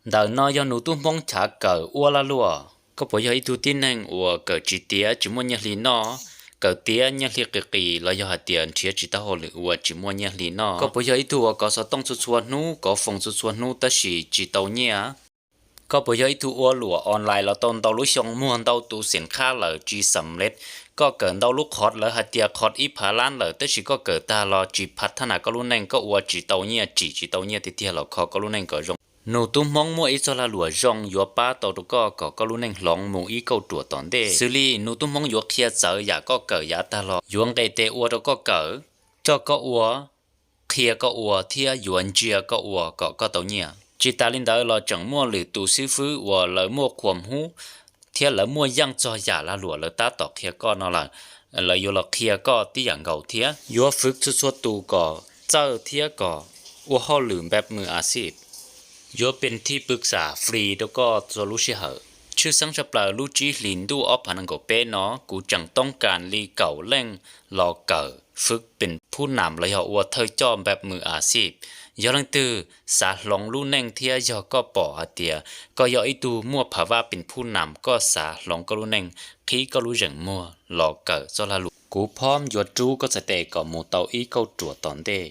Ntawm no yog nus tub Hmoob chav kawm ua lag luam. Koj puas yog ib tug tib neeg uas kawm tsis tiav, tsis muaj nyiaj hli noj, kawm tiav nyiaj hli qis qis los yog hais tias nrhiav tsis tau hauj lwm ua tsis muaj nyiaj hli noj? Koj puas yog ib tug uas kov xov tooj txhua txhua hnub, kov foos txhua txhua hnub tab sis tsis tau nyiaj? Koj puas yog ib tug ua luam online los tau ntau lub xyoo, muag ntau tus xeem khab lawm tsis xam lej? Koj kawm ntau lub qhov, lawv hais tias qhov ib phav lab lawm tab sis koj kawm tag los tsis phav thab nas koj lub neej, koj ua tsis tau nyiaj, tsim tsis tau nyiaj tiag tiag los kho koj lub neej kom zoo. Nus tub Hmoob muaj ib txoj lag luam zoo yuav pab tau rau koj kom koj lub neej hloov mus ib kauj ruam tom ntej. Xws li nus tub Hmoob yuav qhia txawv yam koj kawm yav tag los, yuav nqes tes ua rau koj kawm, coj koj ua, qhia koj ua thiab yuav ntsia koj ua kom koj tau nyiaj. Tsis tas li ntawd los tseem muaj lwm tus xib fwb uas lawv muaj qhuas hmub thiab lawv muaj yeej txog yam lag luam lawv tab tom qhia koj no lawm, lawv yuav los qhia koj tib yam nkaus thiab. Yuav fwv txhua txhua tus kom txawj thiab kom ua hauj lwm npab mws a xij. Yuav pes thib pwv xam fri rau koj txhua lub sij hawm. Tshwj xeeb tshaj plaws lub tsib hlis ntuj ob phav nees nkaum peb no kuv tseem toob kas li kaum leej los kawm fwv pes phub nam los yog ua thawj coj npab mws a xij. Yog leej twg xav hloov lub neej thiab yog koj pom hais tias koj yog ib tug muaj phav vaj pes phub nam, koj xav hloov koj lub neej, qhib koj lub zeem muag los kawm txoj lag luam, kuv phob yuav rub koj txhais tes kom mus tau ib kauj ruam tom ntej.